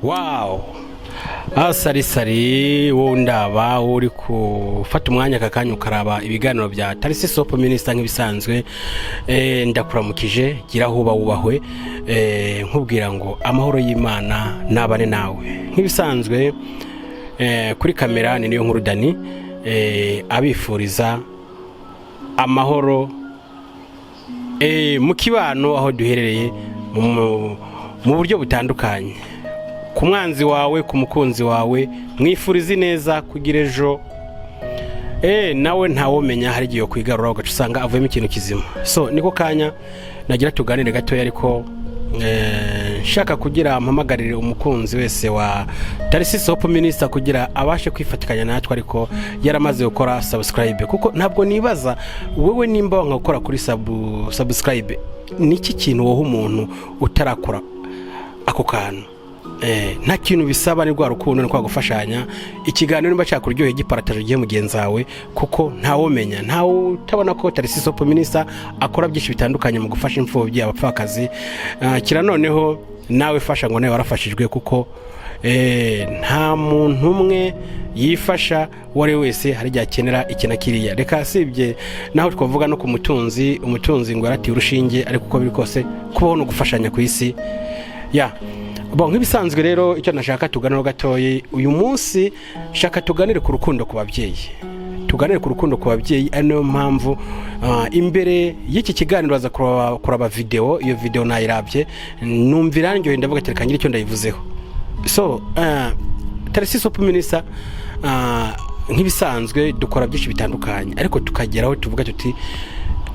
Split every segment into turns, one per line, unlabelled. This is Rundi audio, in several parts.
Wow, asarisari wowe ndaba uri gufata umwanya aka kanya ukaraba ibiganiro bya Tarisi Sopo Minisita nk'ibisanzwe, ndakuramukije, gira aho uba wubahwe, nkubwira ngo amahoro y'Imana nabane nawe. Nk'ibisanzwe, kuri kamera ni niyo nkuru Dani, abifuriza amahoro mu kibano aho duherereye mu buryo butandukanye. Ku mwanzi wawe, ku mukunzi wawe, mwifuriza ineza kugira ejo nawe ntawumenya, hari igihe kwigarura ugaca usanga avuyemo ikintu kizima. So niko kanya nagira tuganire gatoya, ariko nshaka kugira mpamagarire umukunzi wese wa Tarisi Sopo Minisita kugira abashe kwifatikanya natwe, ariko yaramaze gukora subscribe, kuko ntabwo nibaza wowe nimba wanga gukora kuri subscribe, niki kintu woha umuntu utarakora ako kantu? Nta kintu bisaba, ni rwa rukundo, ni kwa gufashanya. Ikiganiro niba cyakuryoheye, giparataje ugiye mugenzi wawe, kuko ntawumenya, ntawe utabona ko Tarisi Sopo Minisita akora byinshi bitandukanye mu gufasha imfubyi, abapfakazi. Kira noneho nawe fasha ngo nawe warafashijwe, kuko nta muntu umwe yifasha. Uwo ari we wese hari igihe akenera iki na kiriya. Reka sibye naho twavuga no ku mutunzi, umutunzi ngo yaratiye urushinge, ariko uko biri kose kubaho no gufashanya ku isi ya bon. Nk'ibisanzwe rero, icyo nashaka tuganiraho gatoya uyu munsi, shaka tuganire ku rukundo ku babyeyi, tuganire ku rukundo ku babyeyi. Ari nayo mpamvu imbere y'iki kiganiro baza kuraba video. Iyo video nayirabye numva irandyoheye, ndavuga ati reka ngire icyo ndayivuzeho. So Tarisi Sopo Minisita, nk'ibisanzwe dukora byinshi bitandukanye, ariko tukageraho tuvuga tuti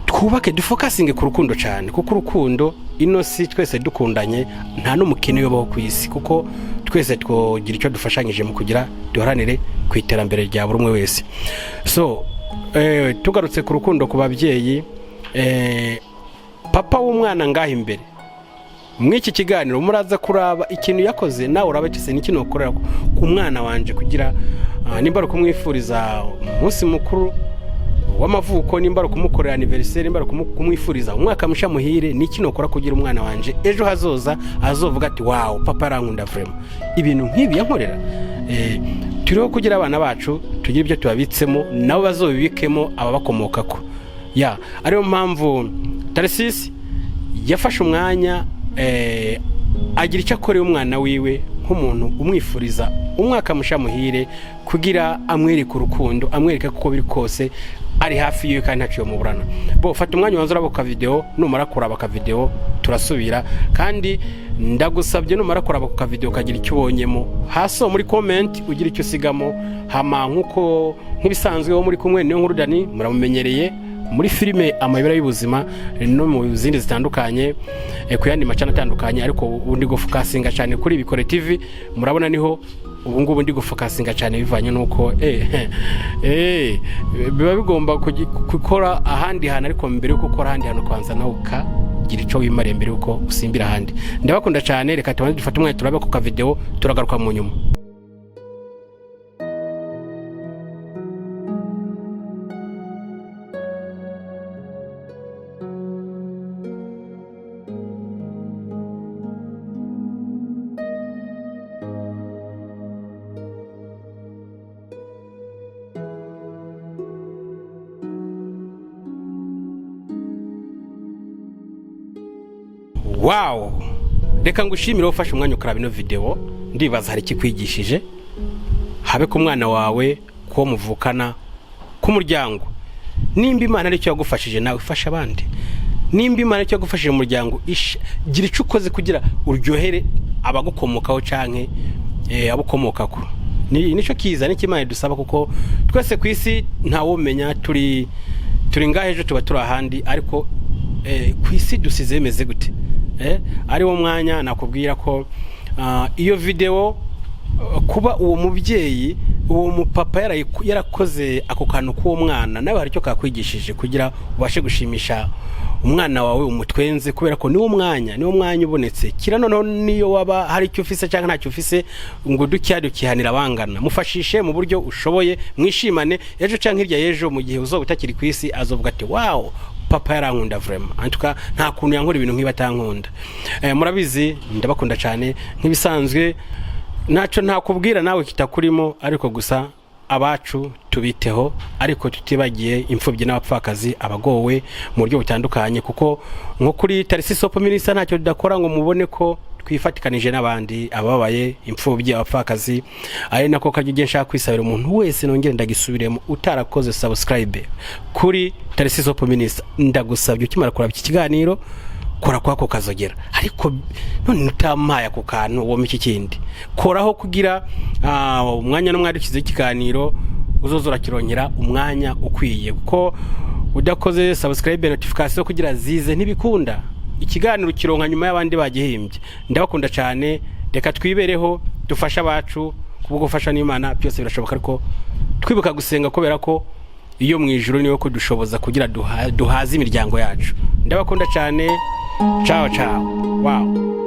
twubake, dufokasinge ku rukundo cyane, kuko urukundo ino si twese dukundanye nta n'umukene uyobaho ku isi, kuko twese twogira icyo dufashanyije mu kugira duharanire ku iterambere rya buri umwe wese. So tugarutse ku rukundo ku babyeyi, papa w'umwana ngaha imbere mw'iki kiganiro muraza kuraba ikintu yakoze, nawe uraba ese niki nokorera ku mwana wanje kugira nimba ari ukumwifuriza umunsi mukuru w'amavuko, nimba ari ukumukorera anniversaire, nimba ari kumwifuriza umwaka musha muhire, niki nokora kugira umwana wanje ejo hazoza azovuga ati wow, papa arankunda vraiment, ibintu nk'ibi yankorera. Turiho kugira abana bacu tugire ibyo tubabitsemo, nabo bazobibikemo ababakomokako. Ya ariyo mpamvu Tarisisi yafashe umwanya, agira icyo akorera umwana wiwe nk'umuntu umwifuriza umwaka musha muhire, kugira amwereke urukundo, amwereke ko uko biri kose ari hafi yiwe kandi ntaciye muburana. Bo fata umwanya ubanza uraba ka video, numara kuraba ka video turasubira. Kandi ndagusabye, numara kuraba ku ka video ukagira icyo ubonyemo, hasi muri comment ugira icyo usigamo. Hama nkuko nk'ibisanzwe wo muri kumwe niyo nkuru Dani, muramumenyereye muri filime Amayobera y'Ubuzima no mu zindi zitandukanye, ku yandi macana atandukanye, ariko ubu ndi gufokasinga cyane kuri Bikore TV. Murabona niho ubu ngubu ndi gufokasinga cyane, bivanye n'uko biba bigomba gukora ahandi hantu, ariko mbere yuko ukora ahandi hantu kwanza nawe ukagira icyo wimariye mbere yuko usimbira ahandi. Ndabakunda cyane, reka tubanze dufate umwanya turabe ku kavideo, turagaruka mu nyuma. Wow, reka ngushimire ufashe umwanya ukaraba ino video. Ndibaza hari ikikwigishije, habe ku mwana wawe, kuwo muvukana, ku muryango. Nimba Imana aricyo yagufashije, nawe ifasha abandi. Nimba Imana aricyo yagufashije mu muryango, gira icyo ukoze kugira uryohere abagukomokaho canke abo ukomokako. Nicyo kiza, nicyo Imana idusaba, kuko twese ku isi ntawumenya turi ngaho, ejo tuba turi ahandi, ariko ku isi dusize bimeze gute? Ari wo mwanya nakubwira ko iyo video, kuba uwo mubyeyi, uwo mupapa yarakoze ako kantu k'uwo mwana, nawe hari icyo kakwigishije kugira ubashe gushimisha umwana wawe, umutwenze, kubera ko niwo mwanya ubonetse. Kira noneho niyo waba hari icyo ufise cyangwa ntacyo ufise, ngo dukiya dukihanira abangana, mufashishe mu buryo ushoboye, mwishimane. Ejo cyangwa hirya y'ejo, mu gihe uzoba utakiri ku isi, azovuga ati wow, Papa yarankunda vraiment. En tout cas, nta kuntu yankora ibintu nk'ibi atankunda. Murabizi ndabakunda cyane nk'ibisanzwe. Ntacyo ntakubwira nawe kitakurimo, ariko gusa abacu tubiteho, ariko tutibagiye imfubyi n'abapfakazi, abagowe mu buryo butandukanye, kuko nko kuri Tarisi Hope Minister ntacyo tudakora ngo mubone ko twifatikanije n'abandi, ababaye, imfubyi, abapfakazi. Ari nako kajya ujye nshaka kwisabira umuntu wese, nongere ndagisubiremo, utarakoze subscribe kuri Tarisi Hope Minister, ndagusabye ukimara kuraba iki kiganiro kora kwako kazogera. Ariko none utampaye ako kantu woma iki kindi, koraho kugira umwanya n'umwanya dushyizeho ikiganiro uzoza urakironkera umwanya ukwiye, kuko udakoze subscribe, notification kugira zize ntibikunda, ikiganiro kironka nyuma y'abandi bagihimbye. Ndabakunda cyane. Reka twibereho, dufashe abacu. Kubwo gufasha n'Imana byose birashoboka, ariko twibuka gusenga, kubera ko iyo mu ijuru niwe kudushoboza kugira duhaze imiryango yacu. Ndabakunda cyane. Ciao ciao, wow.